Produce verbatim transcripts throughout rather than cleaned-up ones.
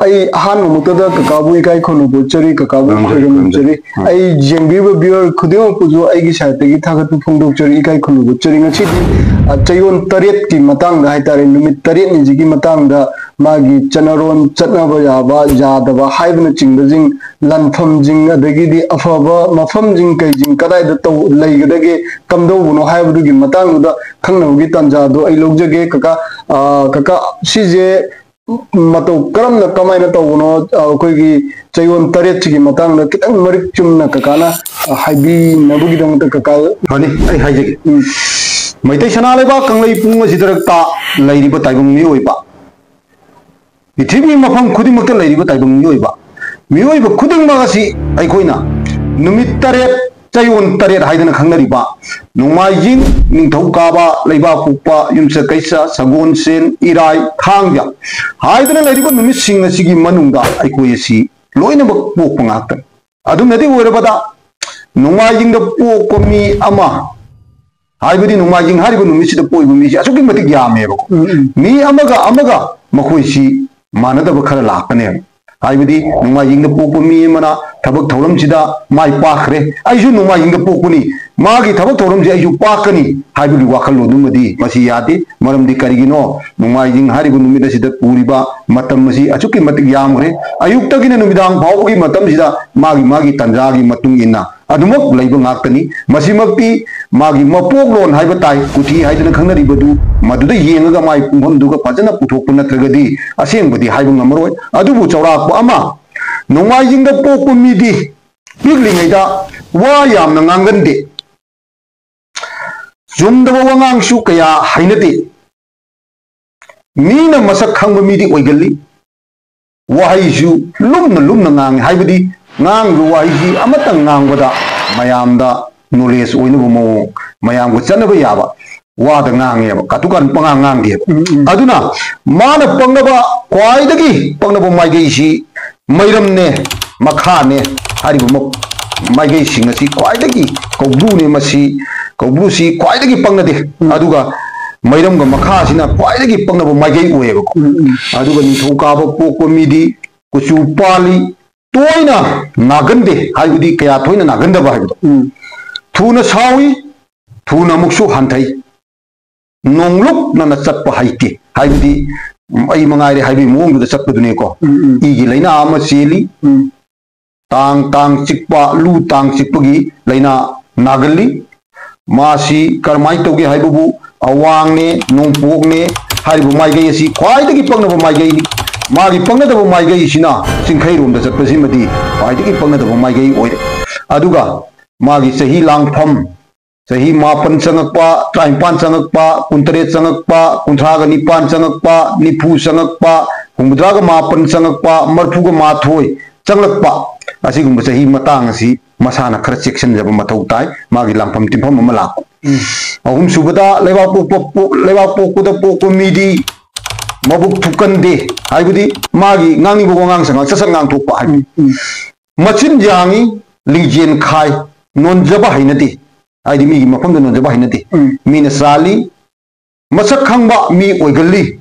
ꯑꯩ ꯑꯍꯥꯟꯕꯃꯛꯇꯗ ꯀꯀꯥꯕꯨ ꯏꯀꯥꯏ ꯈꯨꯝꯅꯕ ꯎꯠꯆꯔꯤ, ꯀꯀꯥꯕꯨ ꯈꯨꯔꯨꯝꯖꯔꯤ, ꯈꯨꯔꯨꯝꯖꯔꯤ꯫ ꯎꯝ꯫ ꯑꯩ ꯌꯦꯡꯕꯤꯔꯤꯕ viewer ꯈꯨꯗꯤꯡꯃꯛꯄꯨꯁꯨ ꯑꯩꯒꯤ side ꯇꯒꯤ ꯊꯥꯒꯠꯄ ꯐꯣꯡꯗꯣꯛꯆꯔꯤ, ꯏꯀꯥꯏ ꯈꯨꯝꯅꯕ ꯎꯠꯆꯔꯤ꯫ ꯉꯁꯤꯗꯤ, ꯑ, ꯆꯌꯣꯜ ꯇꯔꯦꯠꯀꯤ ꯃꯇꯥꯡꯗ ꯍꯥꯏꯇꯥꯔꯦ, ꯅꯨꯃꯤꯠ ꯇꯔꯦꯠꯅꯤꯁꯤꯒꯤ ꯃꯇꯥꯡꯗ ꯃꯥꯒꯤ ꯆꯠꯅꯔꯣꯟ, ꯆꯠꯅꯕ ꯌꯥꯕ, ꯌꯥꯗꯕ ꯍꯥꯏꯕꯅꯆꯤꯡꯕꯁꯤꯡ, ꯂꯥꯟꯐꯝꯁꯤꯡ, ꯑꯗꯒꯤꯗꯤ ꯑꯐꯕ ꯃꯐꯝꯁꯤꯡ ꯀꯩꯁꯤꯡ ꯀꯗꯥꯏꯗ ꯇꯧ-, ꯂꯩꯒꯗꯒꯦ, ꯀꯝꯗꯧꯕꯅꯣ ꯍꯥꯏꯕꯗꯨꯒꯤ ꯃꯇꯥꯡꯗꯨꯗ ꯈꯪꯅꯕꯒꯤ ꯇꯥꯟꯖꯥꯗꯣ ꯑꯩ ꯂꯧꯖꯒꯦ꯫ ꯀꯀꯥ, ꯑ, ꯀꯀꯥ, ꯁꯤꯁꯦ ꯃꯇꯧ ꯀꯔꯝꯅ, ꯀꯃꯥꯏꯅ ꯇꯧꯕꯅꯣ? ꯑ, ꯑꯩꯈꯣꯏꯒꯤ ꯆꯌꯣꯜ ꯇꯔꯦꯠꯁꯤꯒꯤ ꯃꯇꯥꯡꯗ ꯈꯤꯇꯪ ꯃꯔꯤꯛ ꯆꯨꯝꯅ ꯀꯀꯥꯅ, ꯑ, ꯍꯥꯏꯕꯤꯅꯕꯒꯤꯗꯃꯛꯇ ꯀꯀꯥ꯫ ꯐꯅꯤ, ꯑꯩ ꯍꯥꯏꯖꯒꯦ꯫ ꯎꯝ꯫ ꯃꯩꯇꯩ ꯁꯅꯥ ꯂꯩꯕꯥꯛ ꯀꯪꯂꯩ ꯄꯨꯡ ꯑꯁꯤꯗ ꯂꯩꯔꯤꯕ ꯇꯥꯏꯕꯪ ꯃꯤꯑꯣꯏꯕ, ꯄ꯭ꯔꯤꯊꯤꯕꯤ ꯃꯐꯝ ꯈꯨꯗꯤꯡꯃꯛꯇ ꯂꯩꯔꯤꯕ ꯇꯥꯏꯕꯪ ꯃꯤꯑꯣꯏꯕ, ꯃꯤꯑꯣꯏꯕ ꯈꯨꯗꯤꯡꯃꯛ ꯑꯁꯤ ꯑꯩꯈꯣꯏꯅ ꯅꯨꯃꯤꯠ ꯇꯔꯦꯠ, ꯆꯌꯣꯜ ꯇꯔꯦꯠ ꯍꯥꯏꯗꯅ ꯈꯪꯅꯔꯤꯕ ꯅꯣꯡꯃꯥꯏꯖꯤꯡ, ꯅꯤꯡꯊꯧꯀꯥꯕ, ꯂꯩꯕꯥꯛꯄꯣꯛꯄ, ꯌꯨꯝꯁꯀꯩꯁ, ꯁꯒꯣꯜꯁꯦꯟ, ꯏꯔꯥꯏ, ꯊꯥꯡꯖ ꯍꯥꯏꯗꯅ ꯂꯩꯔꯤꯕ ꯅꯨꯃꯤꯠꯁꯤꯡ ꯑꯁꯤꯒꯤ ꯃꯅꯨꯡꯗ ꯑꯩꯈꯣꯏ ꯑꯁꯤ ꯂꯣꯏꯅꯃꯛ ꯄꯣꯛꯄ ꯉꯥꯛꯇꯅꯤ꯫ ꯑꯗꯨꯝꯅꯗꯤ ꯑꯣꯏꯔꯕꯗ, ꯅꯣꯡꯃꯥꯏꯖꯤꯡꯗ ꯄꯣꯛꯄ ꯃꯤ ꯑꯃ, ꯍꯥꯏꯕꯗꯤ ꯅꯣꯡꯃꯥꯏꯖꯤꯡ ꯍꯥꯏꯔꯤꯕ ꯅꯨꯃꯤꯠꯁꯤꯗ ꯄꯣꯛꯏꯕ ꯃꯤꯁꯦ ꯑꯁꯨꯛꯀꯤ ꯃꯇꯤꯛ ꯌꯥꯝꯃꯦꯕꯀꯣ꯫ ꯎꯝ, ꯎꯝ꯫ ꯃꯤ ꯑꯃꯒ ꯑꯃꯒ ꯃꯈꯣꯏꯁꯤ ꯃꯥꯟꯅꯗꯕ ꯈꯔ ꯂꯥꯛꯀꯅꯦꯕ꯫ ꯍꯥꯏꯕꯗꯤ ꯅꯣꯡꯃꯥꯏꯖꯤꯡꯗ ꯄꯣꯛꯄ ꯃꯤ ꯑꯃꯅ ꯊꯕꯛ ꯊꯧꯔꯝꯁꯤꯗ ꯃꯥꯏ ꯄꯥꯛꯈ꯭ꯔꯦ, "ꯑꯩꯁꯨ ꯅꯣꯡꯃꯥꯏꯖꯤꯡꯗ ꯄꯣꯛꯄꯅꯤ, ꯃꯥꯒꯤ ꯊꯕꯛ ꯊꯧꯔꯝꯁꯦ ꯑꯩꯁꯨ ꯄꯥꯛꯀꯅꯤ" ꯍꯥꯏꯕꯒꯤ ꯋꯥꯈꯜꯂꯣꯟꯗꯨꯃꯗꯤ ꯃꯁꯤ ꯌꯥꯗꯦ꯫ ꯃꯔꯝꯗꯤ ꯀꯔꯤꯒꯤꯅꯣ? ꯅꯣꯡꯃꯥꯏꯖꯤꯡ ꯍꯥꯏꯔꯤꯕ ꯅꯨꯃꯤꯠ ꯑꯁꯤꯗ ꯄꯨꯔꯤꯕ ꯃꯇꯝ ꯑꯁꯤ ꯑꯁꯨꯛꯀꯤ ꯃꯇꯤꯛ ꯌꯥꯝꯈ꯭ꯔꯦ꯫ ꯑꯌꯨꯛꯇꯒꯤꯅ ꯅꯨꯃꯤꯗꯥꯡ ꯐꯥꯎꯕꯒꯤ ꯃꯇꯝꯁꯤꯗ ꯃꯥꯒꯤ ꯃꯥꯒꯤ ꯇꯥꯟꯖꯥꯒꯤ ꯃꯇꯨꯡ ꯏꯟꯅ ꯑꯗꯨꯃꯛ ꯂꯩꯕ ꯉꯥꯛꯇꯅꯤ꯫ ꯃꯁꯤꯃꯛꯇꯤ ꯃꯥꯒꯤ ꯃꯄꯣꯛꯂꯣꯟ ꯍꯥꯏꯕ ꯇꯥꯏ, ꯀꯨꯊꯤ ꯍꯥꯏꯗꯅ ꯈꯪꯅꯔꯤꯕꯗꯨ, ꯃꯗꯨꯗ ꯌꯦꯡꯉꯒ ꯃꯥꯒꯤ ꯄꯨꯡꯐꯝꯗꯨꯒ ꯐꯖꯅ ꯄꯨꯊꯣꯛꯄ ꯅꯠꯇ꯭ꯔꯒꯗꯤ ꯑꯁꯦꯡꯕꯗꯤ ꯍꯥꯏꯕ ꯉꯝꯃꯔꯣꯏ꯫ ꯑꯗꯨꯕꯨ ꯆꯥꯎꯔꯥꯛꯄ ꯑꯃ, ꯅꯣꯡꯃꯥꯏꯖꯤꯡꯗ ꯄꯣꯛꯄ ꯃꯤꯗꯤ ꯄꯤꯛꯂꯤꯉꯩꯗ ꯋꯥ ꯌꯥꯝꯅ ꯉꯥꯡꯒꯟꯗꯦ, ꯆꯨꯝꯗꯕ ꯋꯥꯉꯥꯡꯁꯨ ꯀꯌꯥ ꯍꯩꯅꯗꯦ, ꯃꯤꯅ ꯃꯁꯛ ꯈꯪꯕ ꯃꯤꯗꯤ ꯑꯣꯏꯒꯜꯂꯤ꯫ ꯋꯥꯍꯩꯁꯨ ꯂꯨꯝꯅ ꯂꯨꯝꯅ ꯉꯥꯡꯉꯤ, ꯍꯥꯏꯕꯗꯤ ꯉꯥꯡꯂꯤꯕ ꯋꯥꯍꯩꯁꯤ ꯑꯃꯇꯪ ꯉꯥꯡꯕꯗ ꯃꯌꯥꯝꯗ knowledge ꯑꯣꯏꯅꯕ ꯃꯑꯣꯡ, ꯃꯌꯥꯝꯒ ꯆꯠꯅꯕ ꯌꯥꯕ ꯋꯥꯗ ꯉꯥꯡꯉꯦꯕ, ꯀꯥꯇꯨ ꯀꯥꯔꯟ ꯄꯉꯥꯡ ꯉꯥꯡꯗꯦꯕ꯫ ꯎꯝ, ꯎꯝ꯫ ꯑꯗꯨꯅ ꯃꯥꯅ ꯄꯪꯅꯕ, ꯈ꯭ꯋꯥꯏꯗꯒꯤ ꯄꯪꯅꯕ ꯃꯥꯏꯀꯩꯁꯤ ꯃꯩꯔꯝꯅꯦ, ꯃꯈꯥꯅꯦ ꯍꯥꯏꯔꯤꯕ ꯃ-, ꯃꯥꯏꯀꯩꯁꯤꯡ ꯑꯁꯤ ꯈ꯭ꯋꯥꯏꯗꯒꯤ ꯀꯧꯕ꯭ꯔꯨꯅꯦ꯫ ꯃꯁꯤ ꯀꯧꯕ꯭ꯔꯨꯁꯤ ꯈ꯭ꯋꯥꯏꯗꯒꯤ ꯄꯪꯅꯗꯦ꯫ ꯎꯝ꯫ ꯑꯗꯨꯒ ꯃꯩꯔꯝꯒ ꯃꯈꯥꯁꯤꯅ ꯈ꯭ꯋꯥꯏꯗꯒꯤ ꯄꯛꯅꯕ ꯃꯥꯏꯀꯩ ꯑꯣꯏꯌꯦꯕꯀꯣ꯫ ꯑꯗꯨꯒ ꯅꯤꯡꯊꯧꯀꯥꯕ ꯄꯣꯛꯄ ꯃꯤꯗꯤ ꯀꯨꯆꯨ ꯄꯥꯜꯂꯤ, ꯇꯣꯏꯅ ꯅꯥꯒꯟꯗꯦ, ꯍꯥꯏꯕꯗꯤ ꯀꯌꯥ ꯊꯣꯏꯅ ꯅꯥꯒꯟꯗꯕ ꯍꯥꯏꯕꯗꯣ꯫ ꯊꯨꯅ ꯁꯥꯎꯏ, ꯊꯨꯅ ꯑꯃꯨꯛꯁꯨ ꯍꯟꯊꯩ, ꯅꯣꯡꯂꯨꯛꯅꯅ ꯆꯠꯄ ꯍꯩꯇꯦ, ꯍꯥꯏꯕꯗꯤ ꯑꯩ ꯃꯉꯥꯏꯔꯦ ꯍꯥꯏꯕꯒꯤ ꯃꯑꯣꯡꯗꯨꯗ ꯆꯠꯄꯗꯨꯅꯤꯀꯣ꯫ ꯏꯒꯤ ꯂꯥꯏꯅꯥ ꯑꯃ ꯆꯦꯜꯂꯤ, ꯇꯥꯡ ꯇꯥꯡ ꯆꯤꯛꯄ, ꯂꯨ ꯇꯥꯡ ꯆꯤꯛꯄꯒꯤ ꯂꯥꯏꯅꯥ ꯅꯥꯒꯜꯂꯤ꯫ ꯃꯥꯁꯤ ꯀꯔꯝꯍꯥꯏꯅ ꯇꯧꯒꯦ ꯍꯥꯏꯕꯕꯨ, ꯑꯋꯥꯡꯅꯦ, ꯅꯣꯡꯄꯣꯛꯅꯦ, ꯍꯥꯏꯔꯤꯕ ꯃꯥꯏꯀꯩ ꯑꯁꯤ ꯈ꯭ꯋꯥꯏꯗꯒꯤ ꯄꯛꯅꯕ ꯃꯥꯏꯀꯩꯅꯤ꯫ ꯃꯥꯒꯤ ꯄꯛꯅꯗꯕ ꯃꯥꯏꯀꯩꯁꯤꯅ ꯆꯤꯡꯈꯩꯔꯣꯝꯗ ꯆꯠꯄꯁꯤꯃꯗꯤ ꯈ꯭ꯋꯥꯏꯗꯒꯤ ꯄꯛꯅꯗꯕ ꯃꯥꯏꯀꯩ ꯑꯣꯏꯔꯦ꯫ ꯑꯗꯨꯒ ꯃꯥꯒꯤ ꯆꯍꯤ ꯂꯥꯡꯐꯝ, ꯆꯍꯤ ꯃꯥꯄꯟ ꯆꯪꯉꯛꯄ, ꯇꯔꯥꯅꯤꯄꯥꯟ ꯆꯪꯉꯛꯄ, ꯀꯨꯟꯇꯔꯦꯠ ꯆꯪꯉꯛꯄ, ꯀꯨꯟꯊ꯭ꯔꯥꯒ ꯅꯤꯄꯥꯟ ꯆꯪꯉꯛꯄ, ꯅꯤꯐꯨ ꯆꯪꯉꯛꯄ, ꯍꯨꯝꯐꯨꯇꯔꯥꯒ ꯃꯥꯄꯟ ꯆꯪꯉꯛꯄ, ꯃꯔꯤꯐꯨꯒ ꯃꯥꯊꯣꯏ ꯆꯪꯂꯛꯄ, ꯑꯁꯤꯒꯨꯝꯕ ꯆꯍꯤ ꯃꯇꯥꯡ ꯑꯁꯤ ꯃꯁꯥꯅ ꯈꯔ ꯆꯦꯛꯁꯤꯟꯖꯕ ꯃꯊꯧ ꯇꯥꯏ, ꯃꯥꯒꯤ ꯂꯥꯡꯐꯝ ꯇꯤꯟꯐꯝ ꯑꯃ ꯂꯥꯛꯄ꯫ ꯑꯍꯨꯝꯁꯨꯕꯗ ꯂꯩꯕꯥꯛ ꯄꯣꯛꯄ, ꯄꯣꯛ-, ꯂꯩꯕꯥꯛ ꯄꯣꯛꯄꯗ ꯄꯣꯛꯄ ꯃꯤꯗꯤ ꯃꯕꯨꯛ ꯊꯨꯞꯀꯟꯗꯦ, ꯍꯥꯏꯕꯗꯤ ꯃꯥꯒꯤ ꯉꯥꯡꯅꯤꯡꯕ ꯋꯥꯉꯥꯡ ꯁꯉꯥꯡ ꯁꯠ ꯁꯠ ꯉꯥꯡꯊꯣꯛꯄ ꯍꯥꯏꯕ꯫ ꯃꯆꯤꯟ ꯌꯥꯡꯉꯤ, ꯂꯤꯡꯖꯦꯜ ꯈꯥꯏ, ꯅꯣꯟꯖꯕ ꯍꯩꯅꯗꯦ, ꯍꯥꯏꯗꯤ ꯃꯤꯒꯤ ꯃꯐꯝꯗ ꯅꯣꯟꯖꯕ ꯍꯩꯅꯗꯦ꯫ ꯃꯤꯅ ꯆꯥꯜꯂꯤ, ꯃꯁꯛ ꯈꯪꯕ ꯃꯤ ꯑꯣꯏꯒꯜꯂꯤ,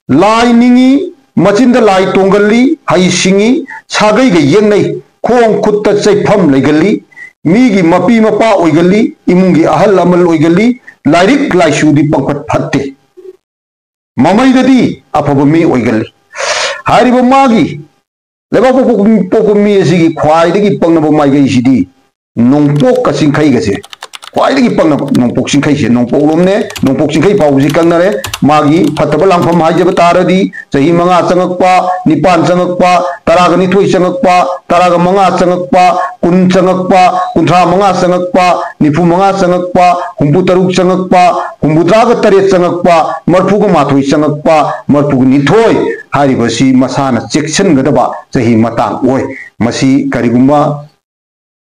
ꯂꯥꯏ ꯅꯤꯡꯉꯤ, ꯃꯆꯤꯟꯗ ꯂꯥꯏ ꯇꯣꯡꯒꯜꯂꯤ, ꯍꯩ ꯁꯤꯡꯉꯤ, ꯁꯥꯒꯩꯒ ꯌꯦꯛꯅꯩ, ꯈꯣꯡ ꯈꯨꯠꯇ ꯆꯩꯐꯝ ꯂꯩꯒꯜꯂꯤ, ꯃꯤꯒꯤ ꯃꯄꯤ ꯃꯄꯥ ꯑꯣꯏꯒꯜꯂꯤ, ꯏꯃꯨꯡꯒꯤ ꯑꯍꯜ ꯂꯃꯟ ꯑꯣꯏꯒꯜꯂꯤ, ꯂꯥꯏꯔꯤꯛ ꯂꯥꯏꯁꯨꯗꯤ ꯄꯪꯐꯠ ꯐꯠꯇꯦ, ꯃꯃꯩꯗꯗꯤ ꯑꯐꯕ ꯃꯤ ꯑꯣꯏꯒꯜꯂꯤ꯫ ꯍꯥꯏꯔꯤꯕ ꯃꯥꯒꯤ ꯂꯩꯕꯥꯛ ꯄꯣꯛꯄ, ꯄꯣꯛꯄ ꯃꯤ ꯑꯁꯤꯒꯤ ꯈ꯭ꯋꯥꯏꯗꯒꯤ ꯄꯛꯅꯕ ꯃꯥꯏꯀꯩꯁꯤꯗꯤ ꯅꯣꯡꯄꯣꯛꯀ ꯆꯤꯡꯈꯩꯒꯁꯦ ꯈ꯭ꯋꯥꯏꯗꯒꯤ ꯄꯛꯅꯕ꯫ ꯅꯣꯡꯄꯣꯛ ꯆꯤꯡꯈꯩꯁꯦ, ꯅꯣꯡꯄꯣꯛꯂꯣꯝꯅꯦ, ꯅꯣꯡꯄꯣꯛ ꯆꯤꯡꯈꯩ ꯐꯥꯎꯕꯁꯤ ꯀꯪꯅꯔꯦ꯫ ꯃꯥꯒꯤ ꯐꯠꯇꯕ ꯂꯥꯡꯐꯝ ꯍꯥꯏꯖꯕ ꯇꯥꯔꯗꯤ ꯆꯍꯤ ꯃꯉꯥ ꯆꯪꯉꯛꯄ, ꯅꯤꯄꯥꯟ ꯆꯪꯉꯛꯄ, ꯇꯔꯥꯒ ꯅꯤꯊꯣꯏ ꯆꯪꯉꯛꯄ, ꯇꯔꯥꯒ ꯃꯉꯥ ꯆꯪꯉꯛꯄ, ꯀꯨꯟ ꯆꯪꯉꯛꯄ, ꯀꯨꯟꯊ꯭ꯔꯥ ꯃꯉꯥ ꯆꯪꯉꯛꯄ, ꯅꯤꯐꯨ ꯃꯉꯥ ꯆꯪꯉꯛꯄ, ꯍꯨꯝꯐꯨ ꯇꯔꯨꯛ ꯆꯪꯉꯛꯄ, ꯍꯨꯝꯐꯨꯇꯔꯥꯒ ꯇꯔꯦꯠ ꯆꯪꯉꯛꯄ, ꯃꯔꯤꯐꯨꯒ ꯃꯥꯊꯣꯏ ꯆꯪꯉꯛꯄ, ꯃꯔꯤꯐꯨꯒ ꯅꯤꯊꯣꯏ ꯍꯥꯏꯔꯤꯕꯁꯤ ꯃꯁꯥꯅ ꯆꯦꯛꯁꯤꯟꯒꯗꯕ ꯆꯍꯤ ꯃꯇꯥꯡ ꯑꯣꯏ꯫ ꯃꯁꯤ ꯀꯔꯤꯒꯨꯝꯕ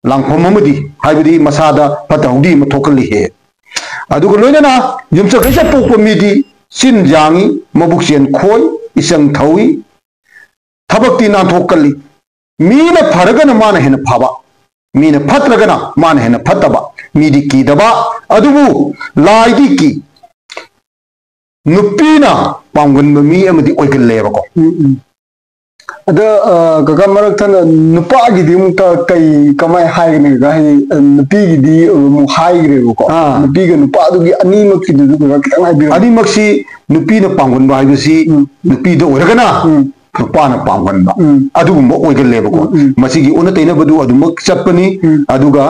ꯂꯥꯡꯐꯝ ꯑꯃꯗꯤ, ꯍꯥꯏꯕꯗꯤ ꯃꯁꯥꯗ ꯐꯠꯇ ꯍꯥꯎꯗꯤ ꯑꯃ ꯊꯣꯛꯍꯜꯂꯤ ꯍꯦꯛ꯫ ꯑꯗꯨꯒ ꯂꯣꯏꯅꯅ ꯌꯨꯝꯁꯀꯩꯁ ꯄꯣꯛꯄ ꯃꯤꯗꯤ ꯆꯤꯟ ꯌꯥꯡꯏ, ꯃꯕꯨꯛ ꯆꯦꯟ ꯈꯣꯏ, ꯏꯆꯪ ꯊꯧꯏ, ꯊꯕꯛꯇꯤ ꯅꯥꯟꯊꯣꯛꯀꯜꯂꯤ꯫ ꯃꯤꯅ ꯐꯔꯒꯅ ꯃꯥꯅ ꯍꯦꯟꯅ ꯐꯕ, ꯃꯤꯅ ꯐꯠꯇ꯭ꯔꯒꯅ ꯃꯥꯅ ꯍꯦꯟꯅ ꯐꯠꯇꯕ, ꯃꯤꯗꯤ ꯀꯤꯗꯕ, ꯑꯗꯨꯕꯨ ꯂꯥꯏꯗꯤ ꯀꯤ꯫ ꯅꯨꯄꯤꯅ ꯄꯥꯝꯒꯟꯕ ꯃꯤ ꯑꯃꯗꯤ ꯑꯣꯏꯒꯜꯂꯦꯕꯀꯣ꯫ ꯎꯝ ꯎꯝ ꯑꯗ ꯑ, ꯀꯀꯥ, ꯃꯔꯛ ꯊꯠꯅ ꯅꯨꯄꯥꯒꯤꯗꯤ ꯑꯃꯨꯛꯇ ꯀꯩ ꯀꯃꯥꯏ ꯍꯥꯏꯒꯅꯤ ꯀꯀꯥ? ꯍꯥꯏꯗꯤ ꯑ, ꯅꯨꯄꯤꯒꯤꯗꯤ ꯑꯃꯨꯛ ꯍꯥꯏꯈ꯭ꯔꯦꯕꯀꯣ꯫ ꯑꯥ꯫ ꯅꯨꯄꯤꯒ ꯅꯨꯄꯥꯗꯨꯒꯤ ꯑꯅꯤꯃꯛꯀꯤꯗꯨꯁꯨ ꯀꯀꯥ ꯈꯤꯇꯪ ꯍꯥꯏꯕꯤꯔꯣ꯫ ꯑꯅꯤꯃꯛꯁꯤ ꯅꯨꯄꯤꯅ ꯄꯥꯝꯒꯟꯕ ꯍꯥꯏꯕꯁꯤ ꯎꯝ꯫ ꯅꯨꯄꯤꯗ ꯑꯣꯏꯔꯒꯅ ꯎꯝ꯫ ꯅꯨꯄꯥꯅ ꯄꯥꯝꯒꯟꯕ ꯎꯝ꯫ ꯑꯗꯨꯒꯨꯝꯕ ꯑꯣꯏꯒꯜꯂꯦꯕꯀꯣ꯫ ꯎꯝ, ꯎꯝ꯫ ꯃꯁꯤꯒꯤ ꯑꯣꯟꯅ ꯇꯩꯅꯕꯗꯨ ꯑꯗꯨꯃꯛ ꯆꯠꯄꯅꯤ꯫ ꯎꯝ꯫ ꯑꯗꯨꯒ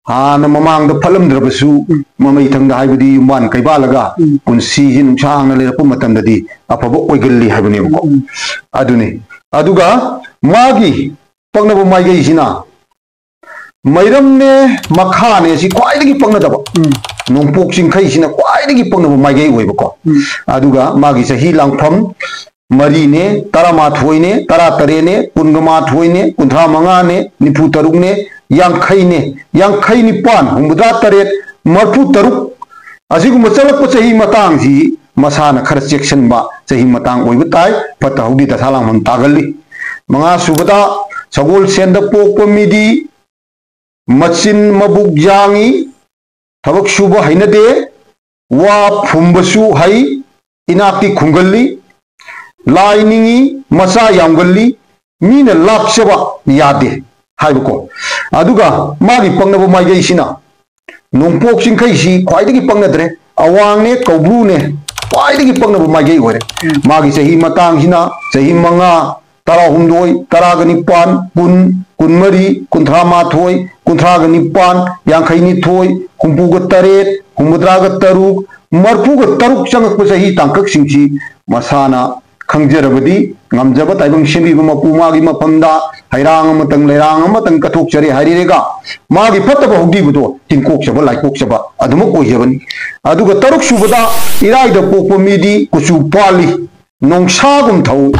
ꯍꯥꯟꯅ ꯃꯃꯥꯡꯗ ꯐꯠꯂꯝꯗ꯭ꯔꯕꯁꯨ ꯃꯃꯩꯊꯪꯗ ꯍꯥꯏꯕꯗꯤ ꯌꯨꯝꯕꯥꯟ ꯀꯩꯕꯥꯜꯂꯒ ꯎꯝ꯫ ꯄꯨꯟꯁꯤꯁꯤ ꯅꯨꯡꯁꯥꯡꯅ ꯂꯩꯔꯛꯄ ꯃꯇꯝꯗꯗꯤ ꯑꯐꯕ ꯑꯣꯏꯒꯜꯂꯤ ꯍꯥꯏꯕꯅꯦꯕꯀꯣ꯫ ꯎꯝ꯫ ꯑꯗꯨꯅꯤ꯫ ꯑꯗꯨꯒ ꯃꯥꯒꯤ ꯄꯛꯅꯕ ꯃꯥꯏꯀꯩꯁꯤꯅ ꯃꯩꯔꯝꯅꯦ, ꯃꯈꯥꯅꯦ, ꯁꯤ ꯈ꯭ꯋꯥꯏꯗꯒꯤ ꯄꯛꯅꯗꯕ꯫ ꯎꯝ꯫ ꯅꯣꯡꯄꯣꯛ ꯆꯤꯡꯈꯩꯁꯤꯅ ꯈ꯭ꯋꯥꯏꯗꯒꯤ ꯄꯛꯅꯕ ꯃꯥꯏꯀꯩ ꯑꯣꯏꯕꯀꯣ꯫ ꯎꯝ꯫ ꯑꯗꯨꯒ ꯃꯥꯒꯤ ꯆꯍꯤ ꯂꯥꯡꯐꯝ ꯃꯔꯤꯅꯦ, ꯇꯔꯥꯃꯥꯊꯣꯏꯅꯦ, ꯇꯔꯥꯇꯔꯦꯠꯅꯦ, ꯀꯨꯟꯒ ꯃꯥꯊꯣꯏꯅꯦ, ꯀꯨꯟꯊ꯭ꯔꯥ ꯃꯉꯥꯅꯦ, ꯅꯤꯐꯨ ꯇꯔꯨꯛꯅꯦ, ꯌꯥꯡꯈꯩꯅꯦ, ꯌꯥꯡꯈꯩ ꯅꯤꯄꯥꯟ, ꯍꯨꯝꯐꯨꯇꯔꯥ ꯇꯔꯦꯠ, ꯃꯔꯤꯐꯨ ꯇꯔꯨꯛ, ꯑꯁꯤꯒꯨꯝꯕ ꯆꯠꯂꯛꯄ ꯆꯍꯤ ꯃꯇꯥꯡꯁꯤ ꯃꯁꯥꯅ ꯈꯔ ꯆꯦꯛꯁꯤꯟꯕ ꯆꯍꯤ ꯃꯇꯥꯡ ꯑꯣꯏꯕ ꯇꯥꯏ꯫ ꯐꯠꯇ ꯍꯥꯎꯗꯤ ꯗꯁꯥ ꯂꯥꯡꯐꯝ ꯇꯥꯒꯜꯂꯤ꯫ ꯃꯉꯥ ꯁꯨꯕꯗ, ꯁꯒꯣꯜꯁꯦꯟꯗ ꯄꯣꯛꯄ ꯃꯤꯗꯤ ꯃꯆꯤꯟ ꯃꯕꯨꯛ ꯌꯥꯡꯏ, ꯊꯕꯛ ꯁꯨꯕ ꯍꯩꯅꯗꯦ, ꯋꯥ ꯐꯨꯝꯕꯁꯨ ꯍꯩ, ꯏꯅꯥꯛꯇꯤ ꯈꯨꯡꯒꯜꯂꯤ, ꯂꯥꯏ ꯅꯤꯡꯏ, ꯃꯆꯥ ꯌꯥꯝꯒꯜꯂꯤ, ꯃꯤꯅ ꯂꯥꯛꯆꯕ ꯌꯥꯗꯦ ꯍꯥꯏꯕꯀꯣ꯫ ꯑꯗꯨꯒ ꯃꯥꯒꯤ ꯄꯛꯅꯕ ꯃꯥꯏꯀꯩꯁꯤꯅ ꯅꯣꯡꯄꯣꯛ ꯆꯤꯡꯈꯩꯁꯤ ꯈ꯭ꯋꯥꯏꯗꯒꯤ ꯄꯛꯅꯗ꯭ꯔꯦ꯫ ꯑꯋꯥꯡꯅꯦ, ꯀꯧꯕ꯭ꯔꯨꯅꯦ, ꯈ꯭ꯋꯥꯏꯗꯒꯤ ꯄꯛꯅꯕ ꯃꯥꯏꯀꯩ ꯑꯣꯏꯔꯦ꯫ ꯃꯥꯒꯤ ꯆꯍꯤ ꯃꯇꯥꯡꯁꯤꯅ ꯆꯍꯤ ꯃꯉꯥ, ꯇꯔꯥꯍꯨꯝꯗꯣꯏ, ꯇꯔꯥꯒ ꯅꯤꯄꯥꯟ, ꯀꯨꯟ, ꯀꯨꯟꯃꯔꯤ, ꯀꯨꯟꯊ꯭ꯔꯥ ꯃꯥꯊꯣꯏ, ꯀꯨꯟꯊ꯭ꯔꯥꯒ ꯅꯤꯄꯥꯟ, ꯌꯥꯡꯈꯩ ꯅꯤꯊꯣꯏ, ꯍꯨꯝꯐꯨꯒ ꯇꯔꯦꯠ, ꯍꯨꯝꯐꯨꯇꯔꯥꯒ ꯇꯔꯨꯛ, ꯃꯔꯤꯐꯨꯒ ꯇꯔꯨꯛ ꯆꯪꯉꯛꯄ ꯆꯍꯤ ꯇꯥꯡꯀꯛꯁꯤꯡꯁꯤ ꯃꯁꯥꯅ ꯈꯪꯖꯔꯕꯗꯤ, ꯉꯝꯖꯕ ꯇꯥꯏꯕꯪ ꯁꯦꯝꯕꯤꯕ ꯃꯄꯨ ꯃꯥꯒꯤ ꯃꯐꯝꯗ ꯍꯩꯔꯥꯡ ꯑꯃꯇꯪ ꯂꯩꯔꯥꯡ ꯑꯃꯇꯪ ꯀꯠꯊꯣꯛꯆꯔꯦ ꯍꯥꯏꯔꯤꯔꯒ, ꯃꯥꯒꯤ ꯐꯠꯇꯕ ꯍꯧꯗꯤꯕꯗꯣ ꯇꯤꯟꯀꯣꯛꯆꯕ ꯂꯥꯏꯀꯣꯛꯆꯕ ꯑꯗꯨꯃꯛ ꯑꯣꯏꯖꯕꯅꯤ꯫ ꯑꯗꯨꯒ ꯇꯔꯨꯛ ꯁꯨꯕꯗ ꯏꯔꯥꯏꯗ ꯄꯣꯛꯄ ꯃꯤꯗꯤ ꯀꯨꯆꯨ ꯄꯥꯜꯂꯤ, ꯅꯣꯡꯁꯥꯒꯨꯝ ꯊꯧ,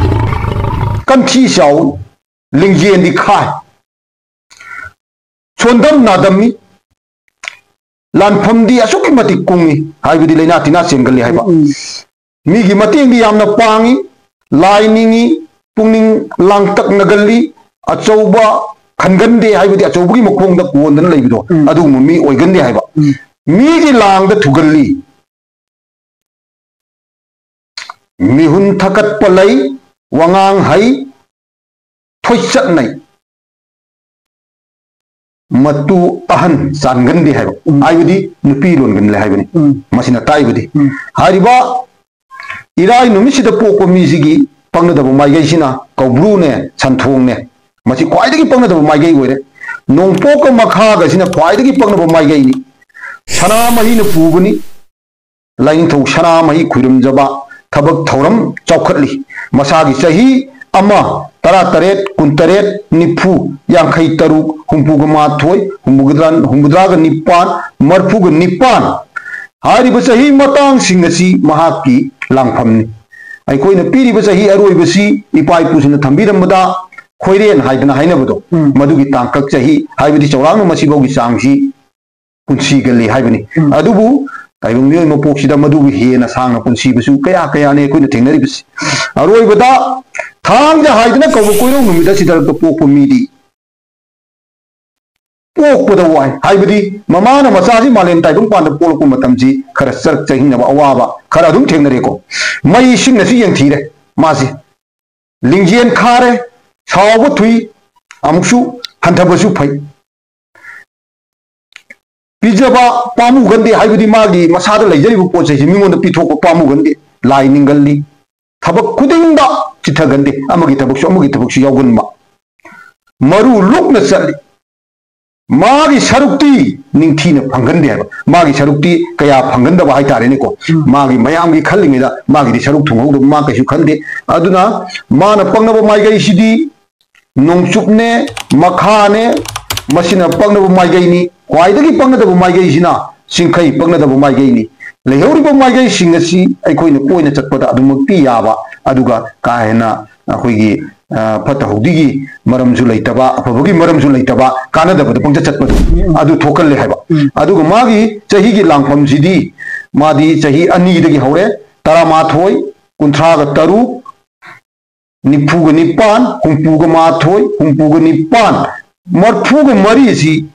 ꯀꯟꯊꯤ ꯆꯥꯎ, ꯂꯤꯡꯖꯦꯜꯗꯤ ꯈꯥꯏ, ꯁꯣꯟꯗꯝ ꯅꯥꯗꯝꯃꯤ, ꯂꯥꯟꯐꯝꯗꯤ ꯑꯁꯨꯛꯀꯤ ꯃꯇꯤꯛ ꯀꯨꯡꯏ, ꯍꯥꯏꯕꯗꯤ ꯂꯩꯅꯥ ꯇꯤꯟꯅꯥ ꯆꯦꯟꯒꯜꯂꯤ ꯍꯥꯏꯕ꯫ ꯎꯝ꯫ ꯃꯤꯒꯤ ꯃꯇꯦꯡꯗꯤ ꯌꯥꯝꯅ ꯄꯥꯡꯏ, ꯂꯥꯏ ꯅꯤꯡꯏ, ꯄꯨꯛꯅꯤꯡ ꯂꯥꯡꯇꯛꯅꯒꯜꯂꯤ, ꯑꯆꯧꯕ ꯈꯟꯒꯟꯗꯦ, ꯍꯥꯏꯕꯗꯤ ꯑꯆꯧꯕꯒꯤ ꯃꯈꯣꯡꯗ ꯀꯣꯟꯗꯅ ꯂꯩꯕꯗꯣ, ꯎꯝ꯫ ꯑꯗꯨꯒꯨꯝꯕ ꯃꯤ ꯑꯣꯏꯒꯟꯗꯦ ꯍꯥꯏꯕ꯫ ꯎꯝ꯫ ꯃꯤꯒꯤ ꯂꯥꯡꯗ ꯊꯨꯒꯜꯂꯤ, ꯃꯤꯍꯨꯟ ꯊꯀꯠꯄ ꯂꯩ, ꯋꯥꯉꯥꯡ ꯍꯩ, ꯊꯣꯏꯆꯠꯅꯩ, ꯃꯇꯨ ꯑꯍꯟ ꯆꯥꯟꯒꯟꯗꯦ ꯍꯥꯏꯕ꯫ ꯎꯝ꯫ ꯍꯥꯏꯕꯗꯤ ꯅꯨꯄꯤ ꯂꯣꯟꯒꯜꯂꯦ ꯍꯥꯏꯕꯅꯤ꯫ ꯎꯝ꯫ ꯃꯁꯤꯅ ꯇꯥꯛꯏꯕꯗꯤ꯫ ꯎꯝ꯫ ꯍꯥꯏꯔꯤꯕ ꯏꯔꯥꯏ ꯅꯨꯃꯤꯠꯁꯤꯗ ꯄꯣꯛꯄ ꯃꯤꯁꯤꯒꯤ ꯄꯪꯒꯗꯕ ꯃꯥꯏꯀꯩꯁꯤꯅ ꯀꯧꯕ꯭ꯔꯨꯅꯦ, ꯁꯟꯊꯣꯡꯅꯦ, ꯃꯁꯤ ꯈ꯭ꯋꯥꯏꯗꯒꯤ ꯄꯪꯒꯗꯕ ꯃꯥꯏꯀꯩ ꯑꯣꯏꯔꯦ꯫ ꯅꯣꯡꯄꯣꯛꯀ ꯃꯈꯥꯒꯁꯤꯅ ꯈ꯭ꯋꯥꯏꯗꯒꯤ ꯄꯪꯒꯗꯕ ꯃꯥꯏꯀꯩꯅꯤ꯫ ꯁꯅꯥꯃꯍꯤꯅ ꯄꯨꯕꯅꯤ꯫ ꯂꯥꯏꯅꯤꯡꯊꯧ ꯁꯅꯥꯃꯍꯤ ꯈꯨꯔꯨꯝꯖꯕ, ꯊꯕꯛ ꯊꯧꯔꯝ ꯆꯥꯎꯈꯠꯂꯤ꯫ ꯃꯁꯥꯒꯤ ꯆꯍꯤ ꯑꯃ, ꯇꯔꯥꯇꯔꯦꯠ, ꯀꯨꯟꯇꯔꯦꯠ, ꯅꯤꯐꯨ, ꯌꯥꯡꯈꯩ ꯇꯔꯨꯛ, ꯍꯨꯝꯐꯨꯒ ꯃꯥꯊꯣꯏ, ꯍꯨꯝꯐꯨꯇꯔꯥ, ꯍꯨꯝꯐꯨꯇꯔꯥꯒ ꯅꯤꯄꯥꯟ, ꯃꯔꯐꯨꯒ ꯅꯤꯄꯥꯟ꯫ ꯍꯥꯏꯔꯤꯕ ꯆꯍꯤ ꯃꯇꯥꯡꯁꯤꯡ ꯑꯁꯤ ꯃꯍꯥꯛꯀꯤ ꯂꯥꯡꯐꯝꯅꯤ꯫ ꯑꯩꯈꯣꯏꯅ ꯄꯤꯔꯤꯕ ꯆꯍꯤ ꯑꯔꯣꯏꯕꯁꯤ ꯏꯄꯥ ꯏꯄꯨꯁꯤꯡꯅ ꯊꯝꯕꯤꯔꯝꯕꯗ ꯈꯣꯏꯔꯦꯟ ꯍꯥꯏꯗꯅ ꯍꯥꯏꯅꯕꯗꯣ, ꯎꯝ꯫ ꯃꯗꯨꯒꯤ ꯇꯥꯡꯀꯛ ꯆꯍꯤ, ꯍꯥꯏꯕꯗꯤ ꯆꯥꯎꯔꯥꯛꯅ ꯃꯁꯤꯐꯥꯎꯒꯤ ꯆꯥꯡꯁꯤ ꯄꯨꯟꯁꯤꯒꯜꯂꯤ ꯍꯥꯏꯕꯅꯤ꯫ ꯎꯝ꯫ ꯑꯗꯨꯕꯨ ꯇꯥꯏꯕꯪ ꯃꯤꯑꯣꯏ ꯃꯄꯣꯛꯁꯤꯗ ꯃꯗꯨꯕꯨ ꯍꯦꯟꯅ ꯁꯥꯡꯅ ꯄꯨꯟꯁꯤꯕꯁꯨ ꯀꯌꯥ ꯀꯌꯥꯅꯤ ꯑꯩꯈꯣꯏꯅ ꯊꯦꯡꯅꯔꯤꯕꯁꯤ꯫ ꯑꯔꯣꯏꯕꯗ ꯊꯥꯡꯖ ꯍꯥꯏꯗꯅ ꯀꯧꯕ ꯀꯣꯏꯔꯧ ꯅꯨꯃꯤꯠ ꯑꯁꯤꯗ ꯄꯣꯛꯄ ꯃꯤꯗꯤ ꯄꯣꯛꯄꯗ ꯋꯥꯏ, ꯍꯥꯏꯕꯗꯤ ꯃꯃꯥꯅ ꯃꯆꯥꯁꯤ ꯃꯥꯂꯦꯝ ꯇꯥꯏꯕꯪ ꯄꯥꯟꯗ ꯄꯣꯛꯂꯛꯄ ꯃꯇꯝꯁꯤ ꯈꯔ ꯆꯔꯛ ꯆꯍꯤꯡꯅꯕ ꯑꯋꯥꯕ ꯈꯔ ꯑꯗꯨꯝ ꯊꯦꯡꯅꯔꯦꯀꯣ꯫ ꯃꯩ ꯏꯁꯤꯡꯅꯁꯨ ꯌꯦꯡꯊꯤꯔꯦ ꯃꯥꯁꯤ꯫ ꯂꯤꯡꯖꯦꯜ ꯈꯥꯔꯦ, ꯁꯥꯎꯕ ꯊꯨꯏ, ꯑꯃꯨꯛꯁꯨ ꯍꯟꯊꯕꯁꯨ ꯐꯩ꯫ ꯄꯤꯖꯕ ꯄꯥꯝꯃꯨꯒꯟꯗꯦ, ꯍꯥꯏꯕꯗꯤ ꯃꯥꯒꯤ ꯃꯁꯥꯗ ꯂꯩꯖꯔꯤꯕ ꯄꯣꯠ ꯆꯩꯁꯤ ꯃꯤꯉꯣꯟꯗ ꯄꯤꯊꯣꯛꯄ ꯄꯥꯝꯃꯨꯒꯟꯗꯦ, ꯂꯥꯏ ꯅꯤꯡꯒꯜꯂꯤ꯫ ꯊꯕꯛ ꯈꯨꯗꯤꯡꯗ ꯆꯤꯠꯊꯒꯟꯗꯦ, ꯑꯃꯒꯤ ꯊꯕꯛꯁꯨ ꯑꯃꯒꯤ ꯊꯕꯛꯁꯨ ꯌꯥꯎꯒꯟꯕ꯫ ꯃꯔꯨ ꯂꯨꯛꯅ ꯆꯠꯂꯤ꯫ ꯃꯥꯒꯤ ꯁꯔꯨꯛꯇꯤ ꯅꯤꯡꯊꯤꯅ ꯐꯪꯒꯟꯗꯦ ꯍꯥꯏꯕ꯫ ꯃꯥꯒꯤ ꯁꯔꯨꯛꯇꯤ ꯀꯌꯥ ꯐꯪꯒꯟꯗꯕ ꯍꯥꯏꯇꯥꯔꯦꯅꯦꯀꯣ꯫ ꯎꯝ꯫ ꯃꯥꯒꯤ ꯃꯌꯥꯝꯒꯤ ꯈꯜꯂꯤꯉꯩꯗ ꯃꯥꯒꯤꯗꯤ ꯁꯔꯨꯛ ꯊꯨꯡꯍꯧꯗꯕ ꯃꯥ ꯀꯩꯁꯨ ꯈꯟꯗꯦ꯫ ꯑꯗꯨꯅ ꯃꯥꯅ ꯄꯪꯅꯕ ꯃꯥꯏꯀꯩꯁꯤꯗꯤ ꯅꯣꯡꯆꯨꯞꯅꯦ, ꯃꯈꯥꯅꯦ, ꯃꯁꯤꯅ ꯄꯪꯅꯕ ꯃꯥꯏꯀꯩꯅꯤ꯫ ꯈ꯭ꯋꯥꯏꯗꯒꯤ ꯄꯪꯒꯗꯕ ꯃꯥꯏꯀꯩꯁꯤꯅ ꯆꯤꯡꯈꯩ ꯄꯪꯒꯗꯕ ꯃꯥꯏꯀꯩꯅꯤ꯫ ꯂꯩꯍꯧꯔꯤꯕ ꯃꯥꯏꯀꯩꯁꯤꯡ ꯑꯁꯤ ꯑꯩꯈꯣꯏꯅ ꯀꯣꯏꯅ ꯆꯠꯄꯗ ꯑꯗꯨꯃꯛꯇꯤ ꯌꯥꯕ, ꯑꯗꯨꯒ ꯀꯥ ꯍꯦꯟꯅ ꯑꯩꯈꯣꯏꯒꯤ, ꯑ, ꯐꯠꯇ ꯍꯥꯎꯗꯤꯒꯤ ꯃꯔꯝꯁꯨ ꯂꯩꯇꯕ, ꯑꯐꯕꯒꯤ ꯃꯔꯝꯁꯨ ꯂꯩꯇꯕ, ꯀꯥꯟꯅꯗꯕꯗ ꯄꯪꯆꯠ ꯆꯠꯄꯗꯣ, ꯎꯝ꯫ ꯑꯗꯨ ꯊꯣꯛꯀꯜꯂꯦ ꯍꯥꯏꯕ꯫ ꯎꯝ꯫ ꯑꯗꯨꯒ ꯃꯥꯒꯤ ꯆꯍꯤꯒꯤ ꯂꯥꯡꯐꯝꯁꯤꯗꯤ ꯃꯥꯗꯤ ꯆꯍꯤ ꯑꯅꯤꯗꯒꯤ ꯍꯧꯔꯦ, ꯇꯔꯥꯃꯥꯊꯣꯏ, ꯀꯨꯟꯊ꯭ꯔꯥꯒ ꯇꯔꯨꯛ, ꯅꯤꯐꯨꯒ ꯅꯤꯄꯥꯟ, ꯍꯨꯝꯐꯨꯒ ꯃꯥꯊꯣꯏ, ꯍꯨꯝꯐꯨꯒ ꯅꯤꯄꯥꯟ, ꯃꯔꯐꯨꯒ ꯃꯔꯤꯁꯤ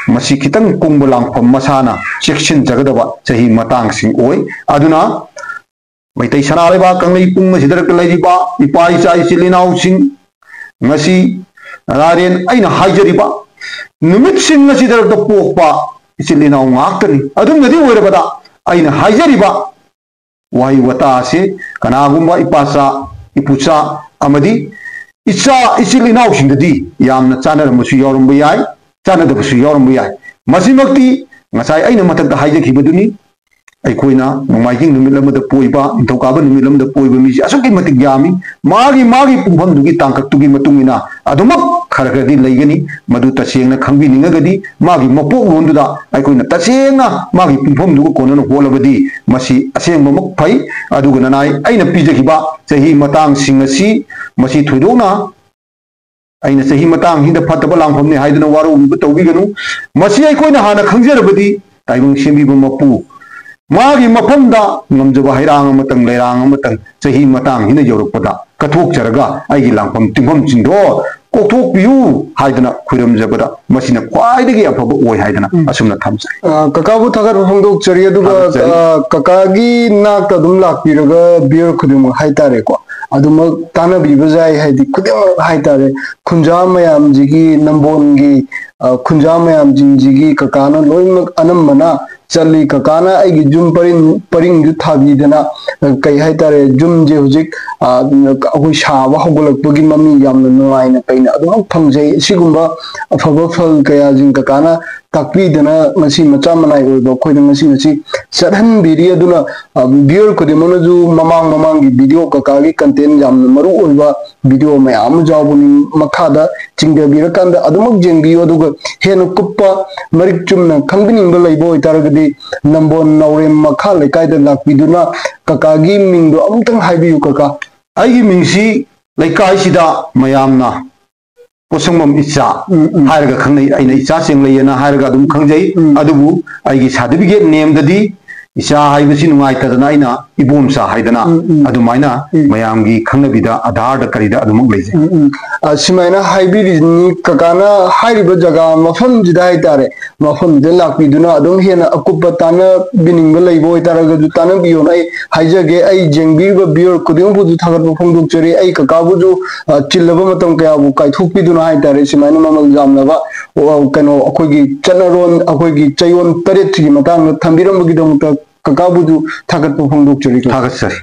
ꯃꯁꯤ ꯈꯤꯇꯪ ꯀꯨꯡꯕ ꯂꯥꯡꯐꯝ, ꯃꯁꯥꯅ ꯆꯦꯛꯁꯤꯟꯖꯒꯗꯕ ꯆꯍꯤ ꯃꯇꯥꯡꯁꯤꯡ ꯑꯣꯏ꯫ ꯑꯗꯨꯅ ꯃꯩꯇꯩ ꯁꯅꯥ ꯂꯩꯕꯥꯛ ꯀꯪꯂꯩ ꯄꯨꯡ ꯑꯁꯤꯗ ꯂꯩꯔꯤꯕ ꯏꯄꯥ ꯏꯆꯥ ꯏꯆꯤꯜ ꯏꯅꯥꯎꯁꯤꯡ, ꯉꯁꯤ ꯂꯥꯏꯔꯦꯟ ꯑꯩꯅ ꯍꯥꯏꯖꯔꯤꯕ ꯅꯨꯃꯤꯠꯁꯤꯡ ꯑꯁꯤꯗ ꯄꯣꯛꯄ ꯏꯆꯤꯜ ꯏꯅꯥꯎ ꯉꯥꯛꯇꯅꯤ꯫ ꯑꯗꯨꯝꯅꯗꯤ ꯑꯣꯏꯔꯕꯗ ꯑꯩꯅ ꯍꯥꯏꯖꯔꯤꯕ ꯋꯥꯍꯩ ꯋꯥꯇꯥ ꯑꯁꯤ ꯀꯅꯥꯒꯨꯝꯕ ꯏꯄꯥꯆꯥ, ꯏꯄꯨꯆꯥ ꯑꯃꯗꯤ ꯏꯆꯥ ꯏꯆꯤꯜ ꯏꯅꯥꯎꯁꯤꯡꯗꯗꯤ ꯌꯥꯝꯅ ꯆꯥꯅꯔꯝꯕꯁꯨ ꯌꯥꯎꯔꯝꯕ ꯌꯥꯏ, ꯆꯥꯅꯗꯕꯁꯨ ꯌꯥꯎꯔꯝꯕ ꯌꯥꯏ꯫ ꯃꯁꯤꯃꯛꯇꯤ ꯉꯁꯥꯏ ꯑꯩꯅ ꯃꯊꯛꯇ ꯍꯥꯏꯖꯈꯤꯕꯗꯨꯅꯤ꯫ ꯑꯩꯈꯣꯏꯅ ꯅꯣꯡꯃꯥꯏꯖꯤꯡ ꯅꯨꯃꯤꯠ ꯑꯃꯗ ꯄꯣꯛꯏꯕ, ꯅꯤꯡꯊꯧꯀꯥꯕ ꯅꯨꯃꯤꯠ ꯑꯃꯗ ꯄꯣꯛꯏꯕ ꯃꯤꯁꯦ ꯑꯁꯨꯛꯀꯤ ꯃꯇꯤꯛ ꯌꯥꯝꯃꯤ꯫ ꯃꯥꯒꯤ ꯃꯥꯒꯤ ꯄꯨꯡꯐꯝꯗꯨꯒꯤ ꯇꯥꯡꯀꯛꯇꯨꯒꯤ ꯃꯇꯨꯡ ꯏꯟꯅ ꯑꯗꯨꯃꯛ ꯈꯔ ꯈꯔꯗꯤ ꯂꯩꯒꯅꯤ꯫ ꯃꯗꯨ ꯇꯁꯦꯡꯅ ꯈꯪꯕꯤꯅꯤꯡꯉꯒꯗꯤ ꯃꯥꯒꯤ ꯃꯄꯣꯛꯂꯣꯟꯗꯨꯗ ꯑꯩꯈꯣꯏꯅ ꯇꯁꯦꯡꯅ ꯃꯥꯒꯤ ꯄꯨꯡꯐꯝꯗꯨꯒ ꯀꯣꯟꯅꯅ ꯍꯣꯠꯂꯕꯗꯤ ꯃꯁꯤ ꯑꯁꯦꯡꯕꯃꯛ ꯐꯩ꯫ ꯑꯗꯨꯒ ꯅꯅꯥꯏ ꯑꯩꯅ ꯄꯤꯖꯈꯤꯕ ꯆꯍꯤ ꯃꯇꯥꯡꯁꯤꯡ ꯑꯁꯤ, ꯃꯁꯤ ꯊꯣꯏꯗꯣꯛꯅ ꯑꯩꯅ ꯆꯍꯤ ꯃꯇꯥꯡꯁꯤꯗ ꯐꯠꯇꯕ ꯂꯥꯡꯐꯝꯅꯤ ꯍꯥꯏꯗꯨꯅ ꯋꯥꯔꯧꯕꯤꯕ ꯇꯧꯕꯤꯒꯅꯨ꯫ ꯃꯁꯤ ꯑꯩꯈꯣꯏꯅ ꯍꯥꯟꯅ ꯈꯪꯖꯔꯕꯗꯤ ꯇꯥꯏꯕꯪ ꯁꯦꯝꯕꯤꯕ ꯃꯄꯨ ꯃꯥꯒꯤ ꯃꯐꯝꯗ ꯉꯝꯖꯕ ꯍꯩꯔꯥꯡ ꯑꯃꯇꯪ, ꯂꯩꯔꯥꯡ ꯑꯃꯇꯪ ꯆꯍꯤ ꯃꯇꯥꯡꯁꯤꯅ ꯌꯧꯔꯛꯄꯗ ꯀꯠꯊꯣꯛꯆꯔꯒ ꯑꯩꯒꯤ ꯂꯥꯡꯐꯝ ꯇꯤꯟꯐꯝꯁꯤꯡꯗꯣ ꯀꯣꯛꯊꯣꯛꯄꯤꯌꯨ ꯍꯥꯏꯗꯅ ꯈꯣꯏꯔꯝꯖꯕꯗ ꯃꯁꯤꯅ ꯈ꯭ꯋꯥꯏꯗꯒꯤ ꯑꯐꯕ ꯑꯣꯏ ꯍꯥꯏꯗꯅ ꯎꯝ꯫ ꯑꯁꯨꯝꯅ ꯊꯝꯖꯩ꯫ ꯑ, ꯀꯀꯥꯕꯨ ꯊꯥꯒꯠꯄ ꯐꯣꯡꯗꯣꯛꯆꯔꯤ꯫ ꯑꯗꯨꯒ, ꯊꯥꯒꯠꯆꯔꯤ꯫ ꯑ, ꯀꯀꯥꯒꯤ ꯅꯥꯛꯇ ꯑꯗꯨꯝ ꯂꯥꯛꯄꯤꯔꯒ viewer ꯈꯨꯗꯤꯡꯃꯛ ꯍꯥꯏꯇꯥꯔꯦꯀꯣ, ꯑꯗꯨꯃꯛ ꯇꯥꯟꯅꯕꯤꯕ ꯌꯥꯏ꯫ ꯍꯥꯏꯗꯤ ꯈꯨꯗꯤꯡꯃꯛ ꯍꯥꯏꯇꯥꯔꯦ, ꯈꯨꯟꯖꯥ ꯃꯌꯥꯝꯁꯤꯒꯤ, ꯅꯝꯕꯣꯟꯒꯤ, ꯑ, ꯈꯨꯟꯖꯥ ꯃꯌꯥꯝꯁꯤꯡꯁꯤꯒꯤ ꯀꯀꯥꯅ ꯂꯣꯏꯅꯃꯛ ꯑꯅꯝꯕꯅ ꯆꯠꯂꯤ꯫ ꯀꯀꯥꯅ ꯑꯩꯒꯤ ꯌꯨꯝ ꯄꯔꯤꯡ, ꯄꯔꯤꯡꯁꯨ ꯊꯥꯕꯤꯗꯅ, ꯑ, ꯀꯩ ꯍꯥꯏꯇꯥꯔꯦ, ꯌꯨꯝꯁꯦ ꯍꯧꯖꯤꯛ, ꯑ, ꯑꯩꯈꯣꯏ ꯁꯥꯕ ꯍꯧꯒꯠꯂꯛꯄꯒꯤ ꯃꯃꯤ ꯌꯥꯝꯅ ꯅꯨꯡꯉꯥꯏꯅ ꯐꯩꯅ ꯑꯗꯨꯃꯛ ꯐꯪꯖꯩ꯫ ꯁꯤꯒꯨꯝꯕ ꯑꯐꯕ ꯐꯜ ꯀꯌꯥꯁꯤꯡ ꯀꯀꯥꯅ ꯇꯥꯛꯄꯤꯗꯅ ꯉꯁꯤ ꯃꯆꯥ ꯃꯅꯥꯏ ꯑꯣꯏꯕ ꯑꯩꯈꯣꯏꯗ ꯉꯁꯤ, ꯉꯁꯤ ꯆꯠꯍꯟꯕꯤꯔꯤ꯫ ꯑꯗꯨꯅ, ꯑ, viewer ꯈꯨꯗꯤꯡꯃꯛꯅꯁꯨ ꯃꯃꯥꯡ ꯃꯃꯥꯡꯒꯤ video, ꯀꯀꯥꯒꯤ content ꯌꯥꯝꯅ ꯃꯔꯨ ꯑꯣꯏꯕ video ꯃꯌꯥꯝ ꯑꯃ ꯌꯥꯎꯕꯅꯤ꯫ ꯃꯈꯥꯗ ꯆꯤꯡꯊꯕꯤꯔꯀꯥꯟꯗ ꯑꯗꯨꯃꯛ ꯌꯦꯡꯕꯤꯌꯨ꯫ ꯑꯗꯨꯒ ꯍꯦꯟꯅ ꯀꯨꯞꯄ ꯃꯔꯤꯛ ꯆꯨꯝꯅ ꯈꯪꯕꯤꯅꯤꯡꯕ ꯂꯩꯕ ꯑꯣꯏꯇꯥꯔꯒꯗꯤ ꯅꯝꯕꯣꯟ ꯅꯥꯎꯔꯦꯝ ꯃꯈꯥ ꯂꯩꯀꯥꯏꯗ ꯂꯥꯛꯄꯤꯗꯨꯅ ꯀꯀꯥꯒꯤ ꯃꯤꯡꯗꯣ ꯑꯃꯨꯛꯇꯪ ꯍꯥꯏꯕꯤꯌꯨ, ꯀꯀꯥ꯫ ꯑꯩꯒꯤ ꯃꯤꯡꯁꯤ ꯂꯩꯀꯥꯏꯁꯤꯗ ꯃꯌꯥꯝꯅ ꯄꯣꯠꯁꯪꯕꯝ ꯏꯆꯥ ꯎꯝ, ꯎꯝ꯫ ꯍꯥꯏꯔꯒ ꯈꯪꯅꯩ꯫ ꯑꯩꯅ ꯏꯆꯥ ꯆꯦꯡꯂꯩ ꯑꯅ ꯍꯥꯏꯔꯒ ꯑꯗꯨꯝ ꯈꯪꯖꯩ꯫ ꯎꯝ꯫ ꯑꯗꯨꯕꯨ ꯑꯩꯒꯤ certificate ꯅꯦꯝꯗꯗꯤ ꯏꯆꯥ ꯍꯥꯏꯕꯁꯤ ꯅꯨꯡꯉꯥꯏꯇꯗꯅ ꯑꯩꯅ ꯏꯕꯣꯝꯆꯥ ꯍꯥꯏꯗꯅ ꯎꯝ, ꯎꯝ꯫ ꯑꯗꯨꯃꯥꯏꯅ ꯎꯝ꯫ ꯃꯌꯥꯝꯒꯤ ꯈꯪꯅꯕꯤꯗ ꯑꯙꯥꯔꯗ ꯀꯔꯤꯗ ꯑꯗꯨꯃꯛ ꯂꯩꯖꯩ꯫ ꯎꯝ, ꯎꯝ꯫ ꯑ, ꯁꯨꯃꯥꯏꯅ ꯍꯥꯏꯕꯤꯔꯤꯁꯤꯅꯤ, ꯀꯀꯥꯅ ꯍꯥꯏꯔꯤꯕ ꯖꯒꯥ ꯃꯐꯝꯁꯤꯗ ꯍꯥꯏꯇꯥꯔꯦ, ꯃꯐꯝꯁꯤꯗ ꯂꯥꯛꯄꯤꯗꯨꯅ ꯑꯗꯨꯝ ꯍꯦꯟꯅ ꯑꯀꯨꯞꯄ ꯇꯥꯟꯅꯕꯤꯅꯤꯡꯕ ꯂꯩꯕ ꯑꯣꯏꯇꯥꯔꯒꯁꯨ ꯇꯥꯟꯅꯕꯤꯌꯣꯅ ꯑꯩ ꯍꯥꯏꯖꯒꯦ꯫ ꯑꯩ ꯌꯦꯡꯕꯤꯔꯤꯕ viewer ꯈꯨꯗꯤꯡꯃꯛꯄꯨꯁꯨ ꯊꯥꯒꯠꯄ ꯐꯣꯡꯗꯣꯛꯆꯔꯤ꯫ ꯑꯩ ꯀꯀꯥꯕꯨꯁꯨ, ꯑ, ꯆꯤꯜꯂꯕ ꯃꯇꯝ ꯀꯌꯥꯕꯨ ꯀꯥꯏꯊꯣꯛꯄꯤꯗꯨꯅ ꯍꯥꯏꯇꯥꯔꯦ, ꯁꯨꯃꯥꯏꯅ ꯃꯃꯜ ꯌꯥꯝꯂꯕ, ꯑ, ꯀꯩꯅꯣ, ꯑꯩꯈꯣꯏꯒꯤ ꯆꯠꯅꯔꯣꯟ, ꯑꯩꯈꯣꯏꯒꯤ ꯆꯌꯣꯜ ꯇꯔꯦꯠꯁꯤꯒꯤ ꯃꯇꯥꯡꯗ ꯊꯝꯕꯤꯔꯝꯕꯒꯤꯗꯃꯛꯇ ꯀꯀꯥꯕꯨꯁꯨ ꯊꯥꯒꯠꯄ ꯐꯣꯡꯗꯣꯛꯆꯔꯤ꯫ ꯊꯥꯒꯠꯆꯔꯤ꯫